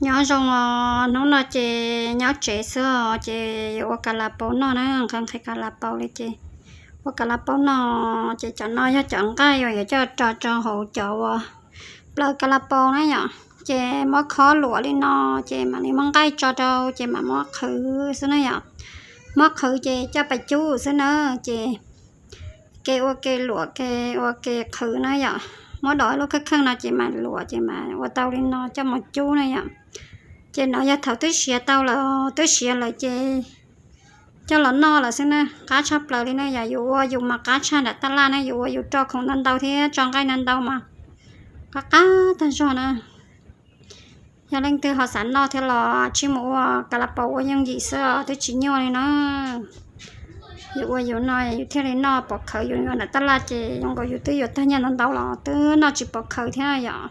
Nyob zoo os, hnub no ces nyob tsev xwb os, ces yuav ua kas las paus noj na, nqhis nqhis kas las paus li ces ua kas las paus noj. Ces cov no yog cov nqaij uas yuav coj tso rau hauv cov uas plaws kas las paus na yom. Ces muab khob luam li no, ces mam li muab nqaij tso rau, ces mam muab qhwv xwb na yom. Muab qhwv ces coj pais cub xwb na, ces ke ua ke luam ke ua ke qhwv na yom. Muab dov lub kheej kheej no ces mam luam, ces mam ua tau li no coj mus cub na yom. Ces no yog thaum twb siav tau lawm, twb siav lawm ces coj los noj lawm xwb na, qab tshaj plaws li na yom. Yus ua yus mas qab tshaj nram taj laj na, yus ua yus roj khoom ntau ntau thiab tso nqaij ntau ntau mas qab qab tag zog na. Yog leej twg ho xav noj thiab los tsij mus ua kas las paus ua yooj yim xwb os, twb tsis nyuaj li na. Yus ua yus no yus thiaj li noj pov khawv, yus yuav nram taj laj ces zoo nkaus yus twb yuav tag nyiaj ntau ntau los twb noj tsis pov khawv thiab yom.